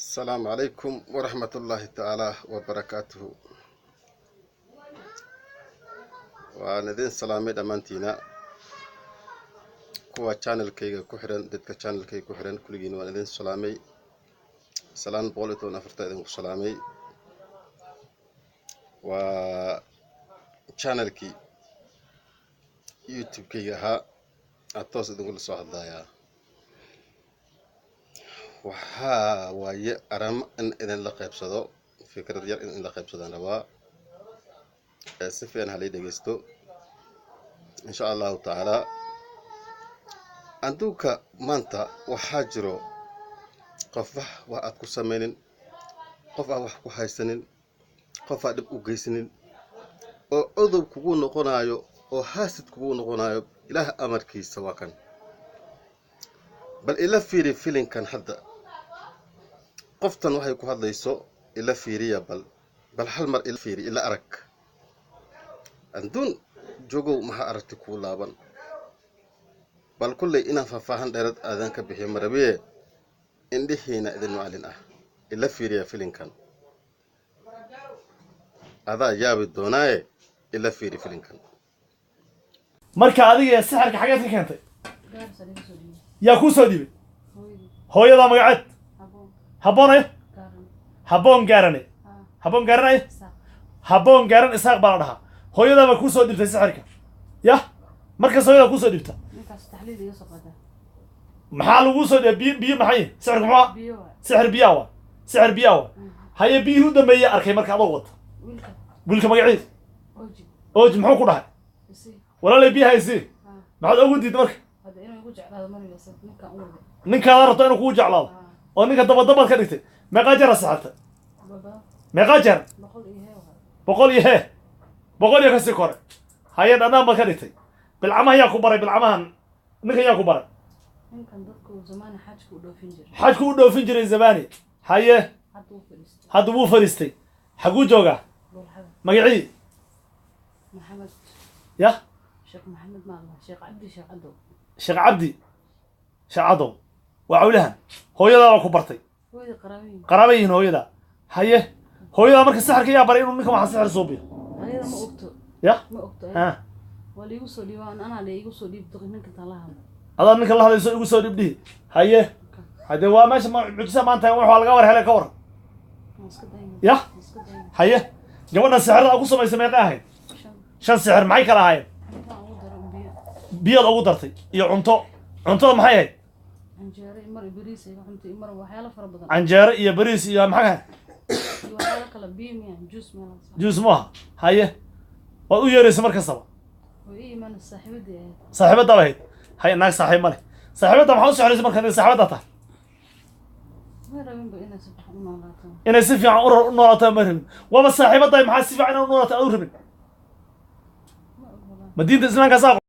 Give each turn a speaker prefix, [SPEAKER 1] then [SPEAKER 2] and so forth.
[SPEAKER 1] Asalaamu calaykum waraxmatullaahi tacaala wabarakaatuhu. Waan idin salaamay dhammaantiina, kuwa channelkayga ku xiran, dadka channelkayga ku xiran kulligiin waan idin salaamay. Salaan 114 idinku salaamay. Waa channelkii YouTube-kayga ahaa aad toos idinkula soo hadlayaa. Waxaa waaye aramo in idinla qaybsado, fikrad yar in idinla qaybsadaan rabaa. Ee si fiican halii dhegeysto, insha Allahu tacaalaa. Adduunka maanta waxaa jiro qof wax aad ku samaynin, qof aan wax ku haysanin, qof aad dhib u geysanin, oo cudow kugu noqonayo oo haasid kugu noqonayo. Ilaah amarkiisa waa kan. Bal ila fiiri filinkan hadda, qoftan waxay ku hadlayso ila fiiriya. Bal hal mar ila fiiri, ila arag. Adduun joogow, maxaa aragti kuu laaban? Bal kulley inaan faahfaahan dheerad aadan ka bixiyo marabiye, indhihiina idin macalin ah, ila fiiriya filinkan. Adaa yaabi doonaaye, ila fiiri filinkan.
[SPEAKER 2] Marka adiga sixirka xageed ka keentay? Yaa kuu soo dhiibay? Hooyadaa magaceed Habboonay, Habboon Gaarane, Habboon Gaaranay, Habboon Gaaran Isaaq baa la dhahaa. Hooyadaa baa kuu soo dhibtay sixirka? Yah, markas hooyadaa kuu soo dhibta, maxaa laguu soo dhiibay? Biyo, biyo maxay? Sixirka muxuu? Sixir biyaa wa, sixir biyaa wa. Haye, biyihii u dambeeyey arkay marka adoo wata wiilka magaciis Oji, muxuu ku dhahay? Walaalay, biyaha isii. Maxaad ugu diiday marka? Ninkaada rabto inuu kugu jeclaado oo ninka dabadabaad ka dhigtay. Meeqaa jeer saxartay? Meeqaa jeer? 100 iyo hee, 100 iyo kasii kore. Haye, dhanaan baad ka dhigtay. Bilcamaha yaa ku baray? Bilcamahan ninkan yaa ku baray? Xajku u dhoofin jiray zamani. Haye, hadda wuu fadhiistay. Xaguu joogaa? Magacii yah? Sheekh Cabdi Sheekh Cadow waa cawlahan. Hooyadaa baa ku bartay? Qaraaba yihiin hooyadaa. Haye, hooyadaa marka sixirka yaa baray inuu ninkan waxaa sixir suubiyo? Ya, ha, adaa ninka la hadlayso, igu soo dhibdhihi. Haye, haddee waa meesha mucjisa maanta waxaa laga war helay. Ka waran yah? Haye, gabadhan sixirada aa ku samaysay meeqa ahayd? 5 sixir. Maxay kala ahaayeen? Biyaad ugu dartay iyo cunto. Cuntada maxay ahayd? Canjeero iyo bariis iyo maxay ahayd? Juus mu aha. Haye, waad u yeeraysa mar kastaba? Saaxiibaddaa ba ahayd. Haye, naag saaxiib ma leh. Saaxiibadda maxaa u sixiraysa marka saaxiibaddaa tahay? Inay si fiican u noolaato ma rabin. Waaba saaxiibaddaay, maxaa si fiican inay u noolaato aad u rabin? Ma diinta islaamka saa?